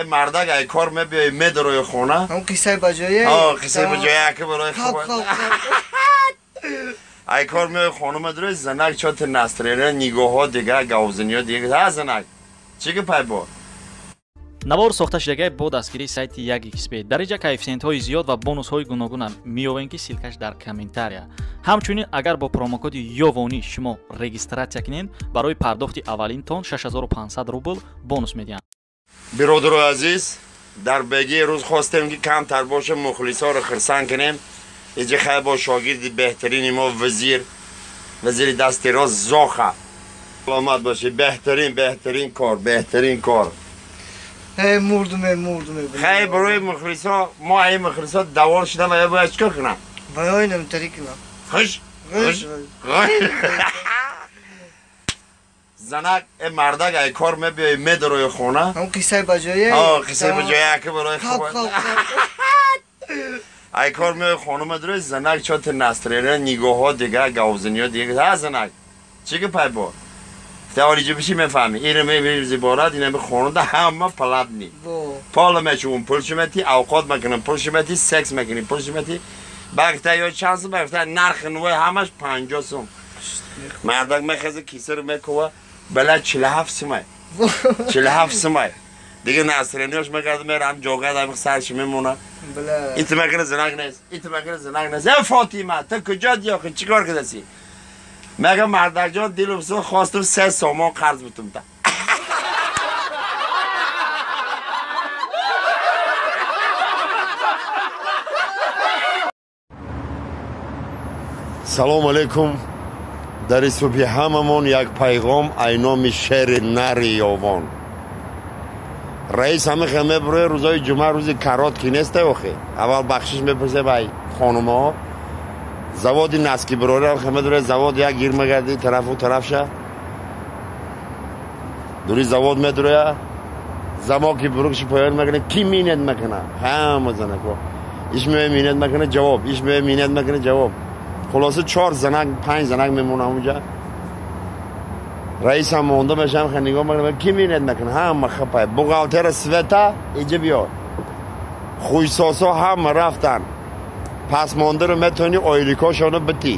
Мардак ай кор мебиёй медарои хона. Ҳам қиссаи баҷоя. О, қиссаи баҷоя ки барои хуб. Ай кор меои хона медарои занак чоти настроения нигоҳҳо дига гавзиниҳо дига ҳа занак. Чӣ гапай бо? Навор сохта шудагай бо дастгирии сайти 1xb. Дар инҷа коэффисиентҳои зиёд ва бонусҳои гуногуна меёвем, ки ссылкаш дар комментария. Ҳамчунин агар бо промокоди Ёвонӣ шумо регистратсия кунед, барои пардохти аввалинтон 6500 рубл бонус медиҳанд. Биродарои азиз, дар бегии рӯз хостем ки камтар боша мухлисоро хирсанд кунем. Иҷа хай бо шогирди беҳтарини мо вазир, вазири дасти рост Зоха. Саломат бошӣ, беҳтарин, беҳтарин кор, беҳтарин кор. Эй мурдуме, мурдуме. Хай барои мухлисо, мо ай мухлисо давор шуда ва бояд чикор кунам? Барои намтари кунам. Хуш, хуш, хуш. Занак, мардак ай кор мебиёй медарои хона. Ҳам қиссаи баҷоя. О, қиссаи баҷоя ки барои хуб. Ай кор меои хона медарои занак чоти настроения нигоҳҳо дига гавзиниҳо дига ҳа занак. Чӣ гапай бо? Теория биши мефаҳми. Иро мебири борад, ина би хонада ҳама платни. Пол мечувум, пул шумети, авқот мекунам, пул шумети, секс мекунӣ, пул шумети. Багта ё чанд сум, багта нархи нувои ҳамаш 50 сум. Мардак мехеза кисаро мекува, бала 47 сумай. 47 сумай. Дига настроенияш мекард, мерам ҷога дам сарш мемона. Ит мекунад занак нест, ит мекунад занак нест. Э Фотима, ту куҷо диёхи, чӣ кор кардасӣ? Мега мардакҷон дилумсо хостум 3 сомон қарз бутум та. Салом алейкум. Дар субҳи ҳамамон як пайғом ай номи шери нари ёвон. Раис ҳама хел мебурои рӯзои ҷумъа рӯзи каротки несте охе. Аввал бахшиш мепурсе бай хонумаҳо. Заводи наски бирорам хел медуре завод як гир мегарди тарафу тарафша. Дури завод медурея. Замоки бурукши поён мекунад, ки минет мекунад? Ҳама занако. Иш меоя минет мекунад ҷавоб, иш меоя минет мекунад ҷавоб. Хулоса 4 занак, 5 занак мемонам унҷа. Раисам монда мешам, хел нигоҳ мекунад, ки минет мекунад? Ҳама хапай. Бухгалтера Света иҷа биё. Хуйсосо ҳама рафтан. Пасмондаро метавонӣ ойликошонро битӣ.